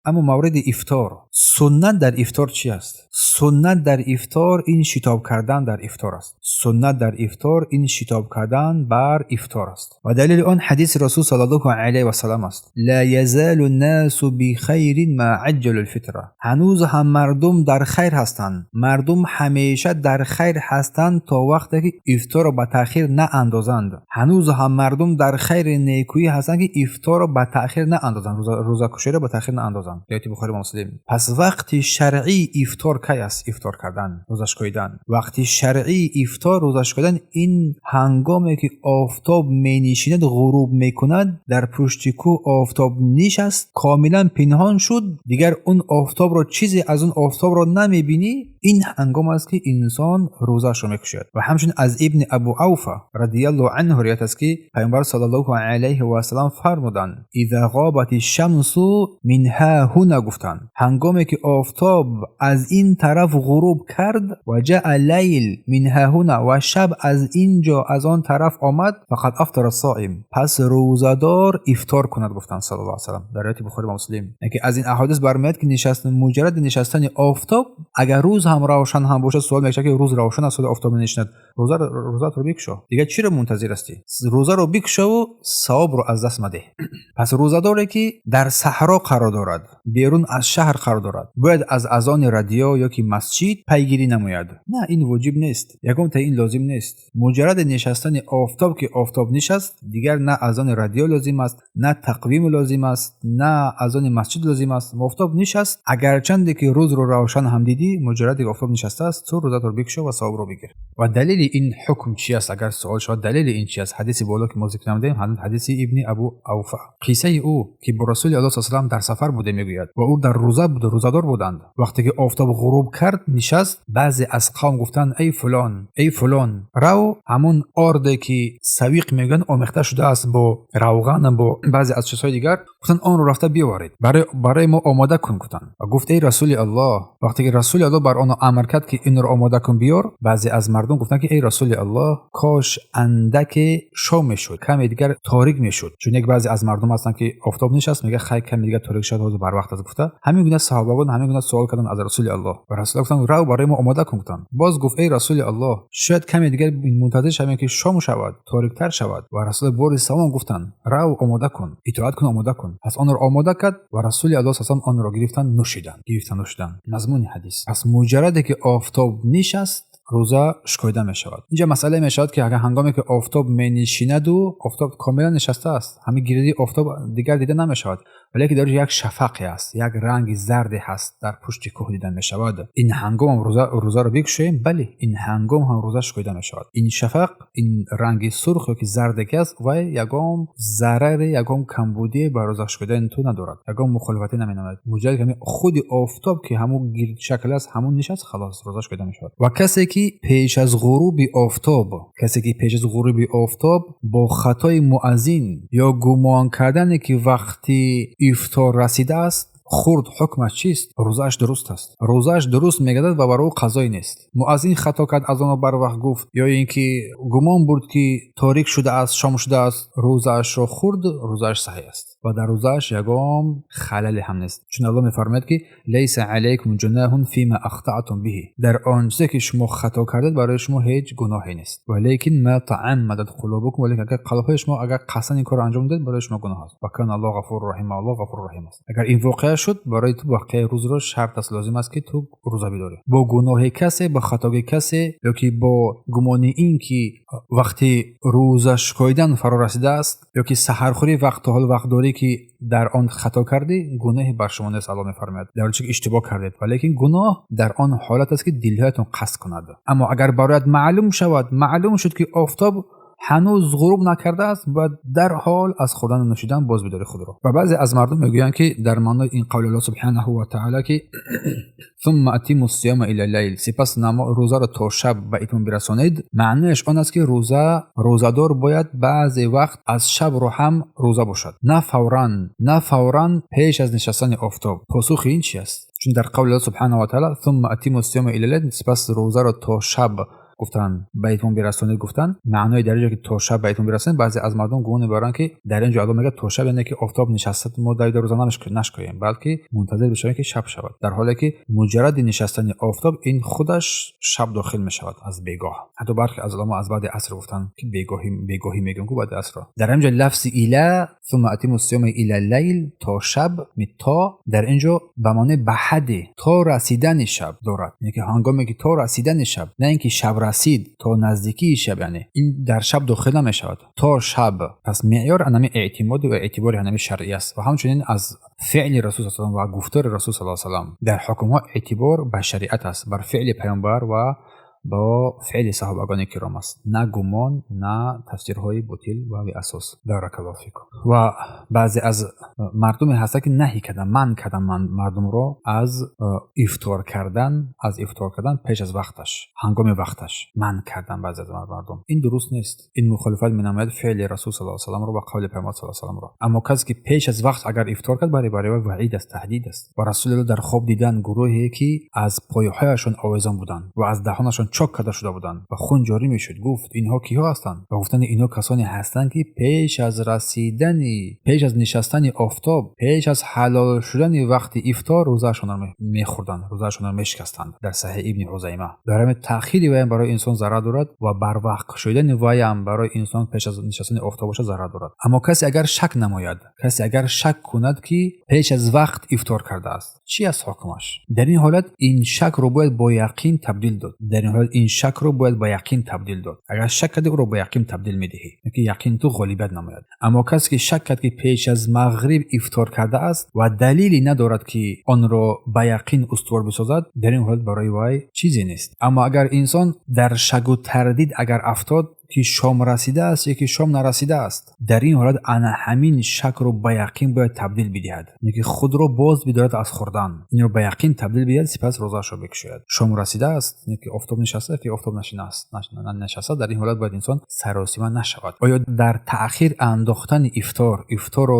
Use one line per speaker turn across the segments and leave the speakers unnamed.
Аммо мавриди ифтор, суннат дар ифтор чӣ аст? Суннат дар ифтор ин шитоб кардан дар ифтор аст. Суннат дар ифтор ин шитоб кардан бар ифтор аст. Ва далели он ҳадиси Расул саллаллоҳу алайҳи васаллам аст: ла язалу н-насу бихайрин ма аҷҷалу л-фитра. Ҳанӯз ҳам мардум дар хайр ҳастанд. Мардум ҳамеша дар хайр ҳастанд то вақте ки ифторро ба таъхир наандозанд. Ҳанӯз ҳам мардум дар хайри некӯӣ ҳастанд, ки ифторро ба таъхир наандозанд, рӯзакуширо ба таъхир наандозанд. Ривояти Бухорӣ ва Муслим. Пас вақти шаръии ифтор кай аст? Ифтор кардан, рӯзашкоидан. Вақти шаръии ифтор, рӯзашкоидан ин ҳангоме ки офтоб менишинад, ғуруб мекунад, дар пушти кӯҳ офтоб нишаст, комилан пинҳон шуд, дигар он офтобро, чизе аз он офтобро намебинӣ, ин ҳангом аст ки инсон рӯзаашро мекушояд. Ва ҳамчунин аз Ибни Абу Авфа радиаллоҳу анҳу ривоят аст, ки Пайғамбар саллаллоҳу алайҳи васаллам фармуданд: иза ғобати шамсу мин ҳа ҳуна, гуфтанд, ҳангоме ки офтоб аз ин тараф ғуруб кард, ва ҷаа лайл мин ҳа ҳуна, ва шаб аз ин ҷо, аз он тараф омад, фақад афтара соим, пас рӯзадор ифтор кунад, гуфтанд саллаллоҳу алайҳи васаллам. Дар ривояти Бухорӣ ва Муслим. Яке аз ин аҳодис бармеояд, ки муҷарради нишастани офтоб, агар рӯз ҳам равшан ҳам бошад, суол мешавад, ки рӯз равшан аст, офтоб менишинад, рӯзаатро бикушо, дигар чиро мунтазир ҳастӣ? Рӯзаро бикушову савобро аз даст мадеҳ. Пас рӯзадоре ки дар саҳро қарор дорад, берун аз шаҳр қарор дорад, бояд аз азони радио ё ки масҷид пайгирӣ намояд? На, ин воҷиб нест, ягон та ин лозим нест. Муҷарради нишастани офтоб, ки офтоб нишаст, дигар на азони радио лозим аст, на тақвим лозим аст, на азони масҷид лозим аст. Офтоб нишаст, агарчанде ки рӯзро равшан ҳам дидӣ, муҷарраде ки офтоб нишастааст, ту рӯзатро бикушо ва савобро бигир. Ва далели ин ҳукм чи аст? Агар суол шавад, далели ин чи аст? Ҳадиси боло ки мо зикр намудаем, ҳадиси Ибни Абу Авфа, қиссаи ӯ, ки бо Расули Аллоҳ саллаллоҳу алайҳи васаллам дар сафар буде, мегӯяд, ва ӯ дар рӯза буд, рӯзадор буданд. Вақте ки офтоб ғуруб кард, нишаст, баъзе аз қавм гуфтанд: эй фулон, эй фулон, рав, ҳамун орде ки савиқ мегӯянд, омехта шудааст бо равған, бо баъзе аз чизҳои дигар, гуфтанд, онро рафта биёваред, барои мо омода кун, гуфтанд. Ва гуфт: эй Расули Аллоҳ. Вақте ки Расули Аллоҳ бар онҳо амр кард, ки инро омода кун, биёр, баъзе аз мардум гуфтанд, ки эй Расули Аллоҳ, кош андаке шом мешуд, каме дигар торик мешуд. Чун як баъзе аз мардум ҳастанд, ки офтоб нишаст, мега: хай, каме дигар торик шуд, ҳозир барвақт аст, гуфта. Ҳамин гуна саҳобагон ҳамин гуна суол карданд аз Расули Аллоҳ. Ва Расул гуфтанд: рав, барои мо омода кун, гуфтанд. Боз гуфт: эй Расули Аллоҳ, шояд каме дигар мунтазир шавем, ки шом шавад, ториктар шавад. Ва Расул бори саввум гуфтанд: рав, омода кун, итоат кун, омода кун. Пас онро омода кард ва Расули Аллоҳ саллаллоҳу алайҳи онро гирифтанд, нӯшиданд, гирифтанд, нӯшиданд. Мазмуни ҳадис: пас муҷарраде ки офтоб нишаст, рӯза шукоида мешавад. Инҷа масъалае мешавад, ки агар ҳангоме ки офтоб менишинаду офтоб комилан нишастааст, ҳамин гирди офтоб дигар дида намешавад, валеки дар як шафақе аст, як ранги зарде ҳаст, дар пушти кӯҳ дида мешавад, ин ҳангом ҳам рӯзаро бикушоем? Бале, ин ҳангом ҳам рӯза шукоида мешавад. Ин шафақ, ин ранги сурх ёки зарде ки аст, вай ягон зараре, ягон камбудие ба рӯза шукоидани ту надорад, ягон мухолифате наменамояд. Муҷаррад ки худи офтоб, ки ҳамун гирд шакл аст, ҳамун нишаст, халос, рӯза шукоида мешавад. Ва касе ки пеш аз ғуруби офтоб, касе ки пеш аз ғуруби офтоб бо хатои муаззин ё гумон кардане, ки вақти ифтор расидааст, хурд, ҳукмаш чист? Рӯзааш дуруст аст, рӯзааш дуруст мегардад ва бар ӯ қазое нест. Муаззин хато кард, азонро барвақт гуфт ё ин ки гумон бурд, ки торик шудааст, шом шудааст, рӯзаашро хӯрд, рӯзааш саҳеҳ аст ва дар рӯзааш ягон халале ҳам нест. Чун Аллоҳ мефармояд, ки лайса алайкум ҷунаҳун фима ахтаътум биҳи, дар он чизе ки шумо хато кардед, барои шумо ҳеҷ гуноҳе нест. Валекин ма тааммадат қулубукум, валекин агар қалбҳои шумо агар қасдан ин корро анҷом додед, барои шумо гуноҳ аст. Ва кана Аллоҳ ғафуру раҳим, Аллоҳ ғафуру раҳим аст. Агар ин воқеа шуд, барои ту бақияи рӯзро шарт аст, лозим аст, ки ту рӯза бидорӣ. Бо гуноҳи касе, бо хатоги касе ё ки бо гумони ин ки вақти рӯза шукоидан фаро расидааст, ё ки саҳархӯрӣ вақт то ҳол вақт дорӣ, ки дар он хато кардӣ, гуноҳе бар шумо нест, Аллоҳ мефармояд, дар ҳоле ки иштибоҳ кардед. Валекин гуноҳ дар он ҳолат аст, ки дилҳоятон қасд кунад. Аммо агар барояд маълум шавад, маълум шуд, ки офтоб ҳанӯз ғуруб накардааст, бояд дарҳол аз хӯрдану нӯшидан боз бидорӣ худро. Ва баъзе аз мардум мегӯянд, ки дар маънои ин қавли Аллоҳ субҳанаҳу ва таъала, ки ثم اتموا الصيام الى الليل, сипас рӯзаро то шаб ба итмом бирасонед, маънояш он аст, ки рӯзадор бояд баъзе вақт аз шабро ҳам рӯза бошад, на фавран пеш аз нишастани офтоб. Посухи ин чи аст? Чун дар қавли Аллоҳ субҳанаҳу ва таъала ثم اتموا الصيام الى الليل, сипас рӯзаро то шаб. Гуфтан ба итмом бирасонед гуфтан, маънои дар инҷо ки то шаб ба итмом бирасонед, баъзе аз мардум гумон мебаранд ки дар инҷо Аллоҳ мегӯяд то шаб, яъне ки офтоб нишаста мо дар рӯза нашкоем, балки мунтазир бишавем ки шаб шавад. Дар ҳоле ки муҷарради нишастани офтоб ин худаш шаб дохил мешавад аз бегоҳ. Ҳатто бархе аз уламо аз баъди аср гуфтанд ки бегоҳӣ мегӯям ку баъди асрро. Дар ҳаминҷо лафзи ила ثم اتموا الصيام الى الليل то шаб, то дар инҷо ба маънои ба ҳадде то расидани шаб дорад, яъне ки ҳангоме ки то расидани шаб, на ин ки шаб расид, то наздикии шаб, яъне ин дар шаб дохил намешавад, то шаб. Пас меъёр анами эътимоду ва эътибори анами шаръӣ аст ва ҳамчунин аз феъли Расул саллаллоҳу ва гуфтори Расул саллаллоҳу алайҳи васаллам дар ҳукмҳо эътибор ба шариат аст, бар феъли паёмбар ва бо феъли саҳобагони киром аст, на гумон, на тафсирҳои ботил ва беасос. Баракаллоҳу фикум. Ва баъзе аз мардуме ҳастанд ки наҳӣ карданд, манъ карданд мардумро аз ифтор кардан, аз ифтор кардан пеш аз вақташ, ҳангоми вақташ манъ карданд баъзе аз мардум. Ин дуруст нест, ин мухолифат менамояд феъли Расул саллаллоҳу алайҳи васалламро ва қавли паёмбар саллаллоҳу алайҳи васалламро. Аммо касе ки пеш аз вақт агар ифтор кард, барои вай ваъид аст, таҳдид аст. Ва Расулуллоҳ дар хоб дидан гурӯҳе ки аз пойҳояшон овезон буданд ва аз даҳонашон чок карда шуда буданд ва хун ҷорӣ мешуд, гуфт инҳо киҳо ҳастанд? Ва гуфтанд инҳо касоне ҳастанд ки пеш аз расидани, пеш аз нишастани офтоб, пеш аз ҳалол шудани вақти ифтор рӯзаашонро мехӯрданд, рӯзаашонро мешикастанд. Дар Саҳеҳ Ибни Ҳузайма. Дар ҳамин таъхири ваям барои инсон зарар дорад ва барвақт шудани ваям барои инсон пеш аз нишастани офтоб бошад зарар дорад. Аммо касе агар шак намояд, касе агар шак кунад ки пеш аз вақт ифтор кардааст, чӣ аст ҳукмаш? Дар ин ҳолат ин шакро бояд бо яқин табдил дод. Дар ин ҳолат ин шакро бояд ба яқин табдил дод. Агар шак кардӣ, ӯро ба яқин табдил медиҳӣ, ки яқин ту ғолибият намояд. Аммо касе ки шак кард ки пеш аз мағриб ифтор кардааст ва далеле надорад ки онро ба яқин устувор бисозад, дар ин ҳолат барои вай чизе нест. Аммо агар инсон дар шаку тардид агар афтод ки шом расидааст ё ки шом нарасидааст, дар ин ҳолат ана ҳамин шакро ба яқин бояд табдил бидиҳад, яъне ки худро боз бидорад аз хӯрдан, инро ба яқин табдил бидиҳад, сипас рӯзаашро бикушояд. Шом расидааст, яъне ки офтоб нишаста ки офтоб нишаста, дар ин ҳолат бояд инсон саросима нашавад. Оё дар таъхир андохтани ифтор, ифторро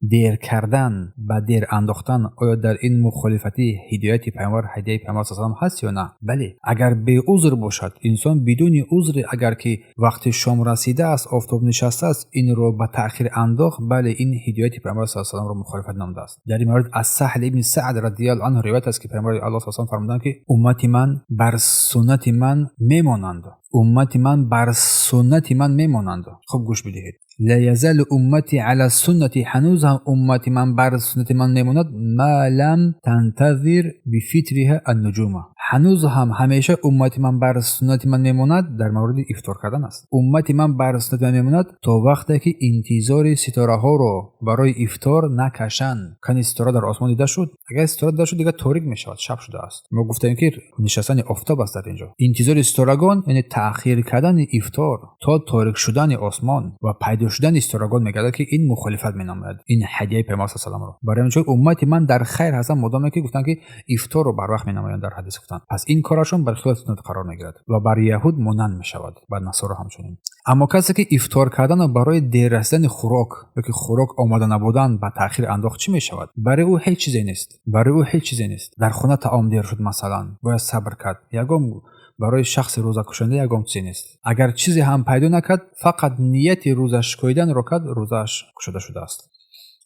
дер кардан, ба дер андохтан, оё дар ин мухолифати ҳидояти паёмбар, ҳадияи паёмбар саллаллоҳу алайҳи васаллам ҳаст ё на? Бале, агар беузр бошад, инсон бидуни узре агар ки вақти шом расидааст, офтоб нишастааст, инро ба таъхир андохт, бале, ин ҳидояти паёмбар саллаллоҳу алайҳи васалламро мухолифат намудааст. Дар ин маврид аз Саҳл ибни Саъд радиаллоҳу анҳу ривоят аст ки паёмбари Аллоҳ саллаллоҳу алайҳи васаллам фармуданд ки уммати ман бар суннати ман мемонанд, уммати ман бар суннати ман мемонанд. Хуб гӯш бидиҳед. Ла язалу уммати ала суннати, ҳанӯз ҳам уммати ман бар суннати ман мемонад, ма лам тантазир бифитриҳа аннуҷума. Ҳанӯз ҳам ҳамеша уммати ман бар суннати ман мемонад, дар мавриди ифтор кардан аст. Уммати ман бар суннати ман мемонад то вақте ки интизори ситораҳоро барои ифтор накашанд. Кани ситора дар осмон дида шуд, агар ситора дида шуд, дигар торик мешавад, шаб шудааст. Мо гуфтем ки нишастани офтоб аст дар инҷо. Интизори ситорагон, яъне таъхир кардани ифтор то торик шудани осмон ва пайдо шудани ситорагон мегардад ки ин мухолифат менамояд ин ҳадияи паёмбар саллаллоҳу алайҳи васалламро. Барои ҳамин чун уммати ман дар хайр ҳастанд модоме ки гуфтанд ки ифторро барвақт менамоянд, дар ҳадис гуфтанд. Пас ин корашон бар хилофи суннат қарор мегирад ва бар яҳуд монанд мешавад, бар насоро ҳамчунин. Аммо касе ки ифтор карданро барои дер расидани хӯрок ё ки хӯрок омода набудан ба таъхир андохт, чӣ мешавад? Барои ӯ ҳеҷ чизе нест, барои ӯ ҳеҷ чизе нест. Дар хона таом дер шуд масалан, бояд сабр кард. Ягон барои шахси рӯзакушанда ягон чизе нест. Агар чизе ҳам пайдо накард, фақат нияти рӯзашкоиданро кард, рӯзааш кушода шудааст.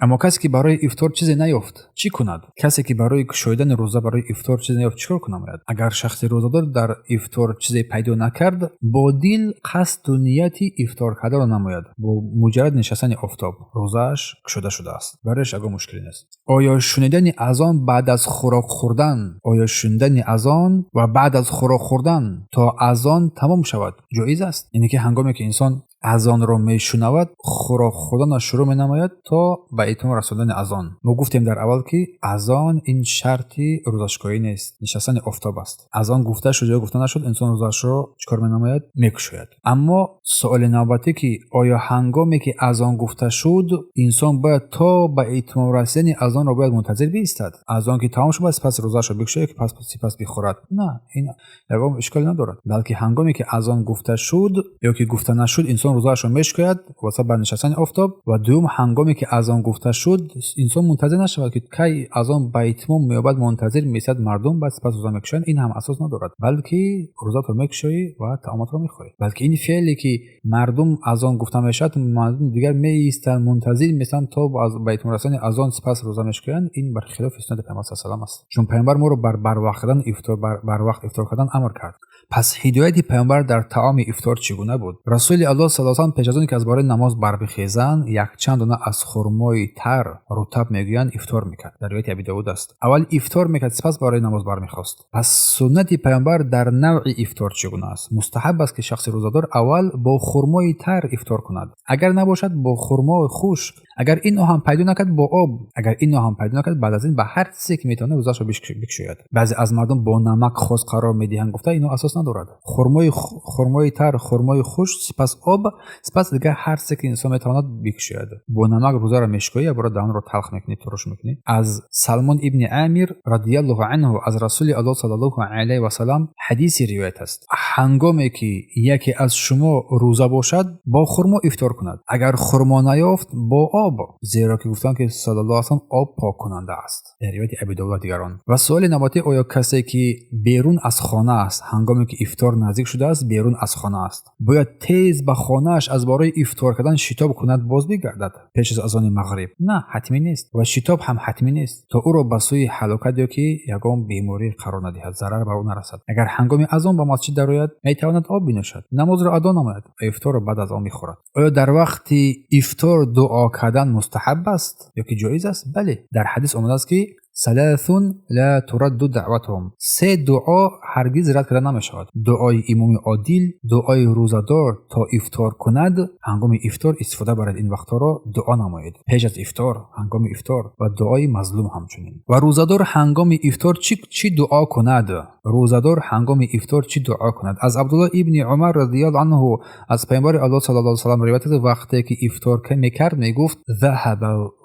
Аммо касе ки барои ифтор чизе наёфт, чӣ кунад? Касе ки барои кушоидани рӯза барои ифтор чизе наёфт, чӣ кор кунамояд? Агар шахси рӯзадор дар ифтор чизе пайдо накард, бо дил қасду нияти ифтор карданро намояд. Бо муҷаррад нишастани офтоб рӯзааш кушода шудааст, барояш ягон мушкиле нест. Оё шунидани азон баъд аз хӯрок хӯрдан, оё шунидани азон ва баъд аз хӯрок хӯрдан то азон тамом шавад ҷоиз аст? Яъне ки ҳангоме ки инсон азонро мешунавад, хӯрок хӯрданро шурӯъ менамояд то ба итмом расондани азон. Мо гуфтем дар аввал ки азон ин шарти рӯзашкоӣ нест, нишастани офтоб аст. Азон гуфта шуд ё гуфта нашуд, инсон рӯзаашро чӣ кор менамояд? Мекушояд. Аммо суоли навбатӣ ки оё ҳангоме ки азон гуфта шуд, инсон бояд то ба итмом расидани азонро бояд мунтазир биистад? Азон ки тамом шуд, сипас рӯзаашро бикушояд ки пас сипас бихӯрад? На, ин ягон ишколе надорад, балки ҳангоме ки азон гуфта шуд ё ки гуфта нашуд, инсон Инсон рӯзаашро мешикояд вобаста ба нишастани офтоб. Ва дуюм, ҳангоме ки азон гуфта шуд, инсон мунтазир нашавад, ки кай азон ба итмом меёбад, мунтазир меистад мардум, баъд сипас рӯза мекушоянд. Ин ҳам асос надорад, балки рӯзатро мекушоӣ ва таоматро мехӯрӣ. Балки ин феъле ки мардум азон гуфта мешавад, мардум дигар меистанд, мунтазир меистанд то ба итмом расони азон, сипас рӯза мешикоянд. Ин бар хилофи суннати Паёмбар саллаллоҳу алайҳи васаллам аст, чун Паёмбар моро бар барвақт кардан ифтор, барвақт ифтор кардан амр кард. Пас ҳидояти Паёмбар дар таоми ифтор чӣ гуна буд? Расули Аллоҳ саллаллоҳу алайҳи васаллам пеш аз он ки аз барои намоз барбихезанд, якчанд дона аз хурмои тар, рутаб мегӯянд, ифтор мекард. Дар ривояти Аби Довуд аст. Аввал ифтор мекард, сипас барои намоз бармехост. Пас суннати Паёмбар дар навъи ифтор чӣ гуна аст? Мустаҳаб аст, ки шахси рӯзадор аввал бо хурмои тар ифтор кунад, агар набошад, бо хурмои хушк, агар инро ҳам пайдо накард, бо об, агар инро ҳам пайдо накард, баъд аз ин ба ҳар чизе ки метавонад рӯзаашро бикушояд. Баъзе аз мардум бо намак хос қарор медиҳанд, гуфта, ино асос надорад. Хурмои тар, хурмои хушк, сипас об, сипас дигар ҳар чизе ки инсон метавонад бикушояд. Бо намак рӯзаро мешикоӣ, ябора даҳонро талх мекунӣ, туруш мекунӣ. Аз Салмон ибни Амир радиаллоҳу анҳу аз Расули Аллоҳ саллаллоҳу алайҳи васаллам ҳадиси ривоят аст: ҳангоме ки яке аз шумо рӯза бошад, бо хурмо ифтор кунад, агар хурмо наёфт, бо об, зеро ки гуфтанд, ки саллаллоҳу алайҳи васаллам, об поккунанда аст. Дар ривояти Аби Довуд ва дигарон. Ва суоли навбатӣ: оё касе ки берун аз хона аст, ҳангоме ки ифтор наздик шудааст, берун аз хона аст, бояд тез ба хонааш аз барои ифтор кардан шитоб кунад, боз бигардад пеш аз азони мағриб? На, ҳатмӣ нест ва шитоб ҳам ҳатмӣ нест, то ӯро ба сӯи ҳалокат ё ки ягон беморӣ қарор надиҳад, зарар бар ӯ нарасад. Агар ҳангоми азон ба масҷид дарояд, метавонад об бинӯшад, намозро адо намояд ва ифторро баъд аз он бихӯрад. Оё дар вақти ифтор дуо кардан мустаҳаб аст ё ки ҷоиз аст? Бале, дар ҳадис омадааст, ки ثلاث لا ترد دعوتهم, се дуо ҳаргиз рад карда намешавад: дуои имоми одил, дуои рӯзадор то ифтор кунад, ҳангоми ифтор истифода баред ин вақтҳоро, дуо намоед пеш аз ифтор, ҳангоми ифтор, ва дуои мазлум ҳамчунин. Ва рӯзадор ҳангоми ифтор чӣ дуо кунад? Рӯзадор ҳангоми ифтор чӣ дуо кунад? Аз Абдулло ибни Умар радиаллоҳу анҳу аз Паёмбари Аллоҳ саллаллоҳу алайҳи васаллам ривоят аст, вақте ки ифтор мекард, мегуфт: ذهب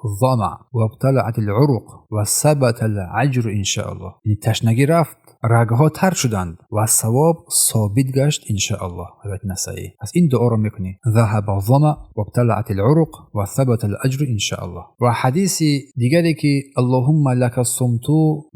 الظمأ وابتلعت العروق وثبت الأجر إن شاء الله. Яъне ташнагӣ рафт, рагҳо тар шуданд ва савоб собит гашт, иншааллоҳ. Ривояти Насаӣ. Пас ин дуоро мекунӣ: ذهب الظمأ وابتلعت العروق وثبت الأجر إن شاء الله. Ва ҳадиси дигаре, ки اللهم لك صمت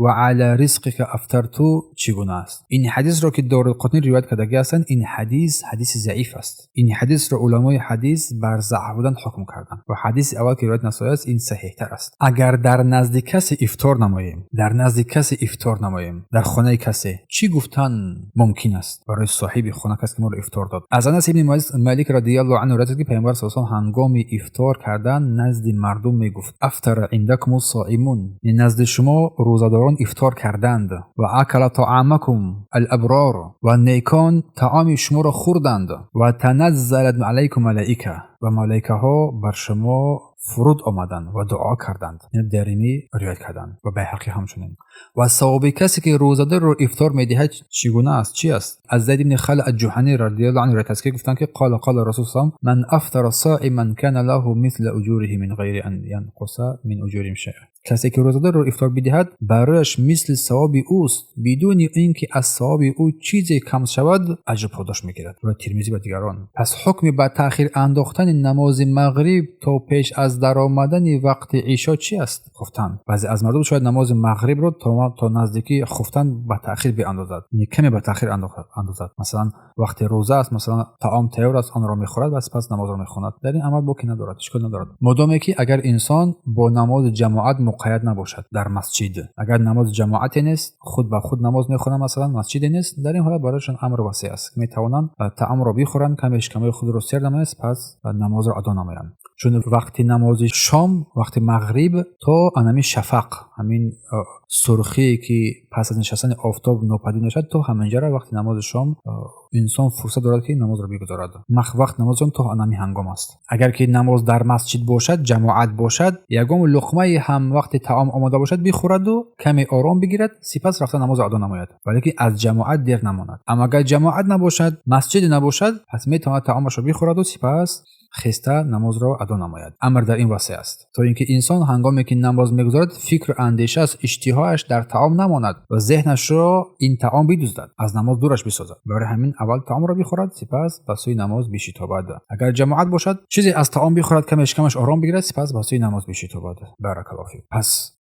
وعلى رزقك أفطرت, чӣ гуна аст? Ин ҳадисро, ки Дорулқутнӣ ривоят кардагӣ ҳастанд, ин ҳадис ҳадиси заиф аст. Ин ҳадисро уламои ҳадис бар заъф будан ҳукм карданд ва ҳадиси аввал, ки ривояти Насоӣ аст, ин саҳиҳтар аст. Агар дар назди касе ифтор намоем, дар назди касе ифтор намоем, дар хонаи касе, чӣ гуфтан мумкин аст барои соҳиби хона, касе ки моро ифтор дод? Аз Анас ибни Малик радиаллоҳу анҳу ривоят аст, ки Паёмбар саллаллоҳу алайҳи васаллам ҳангоми ифтор кардан назди мардум мегуфт: أفطر عندكم الصائمون, назди шумо рӯзадорон ифтор карданд, وأكل طعامكم الأبرار, ва некон таоми шуморо хӯрданд, وتنزلت عليكم الملائكة, ва малоикаҳо бар шумо фуруд омаданд ва дуо карданд. Даримӣ ривоят карданд ва Байҳақӣ ҳамчунин. Ва савоби касе ки рӯзадорро ифтор медиҳад, чӣ гуна аст, чӣ аст? Аз Зайд ибни Халид Аҷҷуҳанӣ радиаллоҳу анҳу ривоят аст, ки гуфтанд, ки قال قال رسول الله من أفطر صائما كان له مثل أجره من غير أن ينقص من أجورهم شيئا. Касе ки рӯзадорро ифтор бидиҳад, барояш мисли савоби ӯст, бидуни ин ки аз савоби ӯ чизе кам шавад, аҷру подош мегирад. Ривоят Тирмизӣ ва дигарон. Пас ҳукми ба таъхир андохтани намози мағриб то пеш аз даромадани вақти ишо чӣ аст? Хуфтан. Баъзе аз мардум шояд намози мағрибро то наздикии хуфтан ба таъхир биандозад, яъне каме ба таъхир андозад. Масалан, вақте рӯза аст, масалан, таом тайёр аст, онро мехӯрад ва сипас намозро мехонад. Дар ин амал боке надорад, ишкол надорад, модоме ки агар инсон бо намози ҷамоат муқайяд набошад дар масҷид. Агар намози ҷамоате нест, худ ба худ намоз мехонад, масалан, масҷиде нест, дар ин ҳолат барояшон амр васеъ аст, метавонанд таомро бихӯранд, каме шикамҳои худро сер намоянд, сипас намозро адо намоянд. Чун вақти намози шом, вақти мағриб то анами шафақ, ҳамин сурхие ки пас аз нишастани офтоб нопадид мешавад, то ҳаминҷара вақти намози шом инсон фурсат дорад, ки намозро бигузорад. Вақт намози шом то анами ҳангом аст. Агар ки намоз дар масҷид бошад, ҷамоат бошад, ягон луқмае ҳам вақти таом омода бошад, бихӯраду каме ором бигирад, сипас рафта намозро адо намояд, валекин аз ҷамоат дер намонад. Аммо агар ҷамоат набошад, масҷиде набошад, пас метавонад таомашро бихӯраду сипас Хеста намозро адо намояд. Амр дар ин васеъ аст, то ин ки инсон ҳангоме ки намоз мегузорад, фикру андешааш, иштиҳояш дар таом намонад ва зеҳнашро ин таом бидуздад, аз намоз дураш бисозад. Барои ҳамин аввал таомро бихӯрад, сипас ба сӯи намоз бишитобад. Агар ҷамоат бошад, чизе аз таом бихӯрад, каме шикамаш ором бигирад, сипас ба сӯи намоз бишитобад. Баракаллоҳу фик. Пас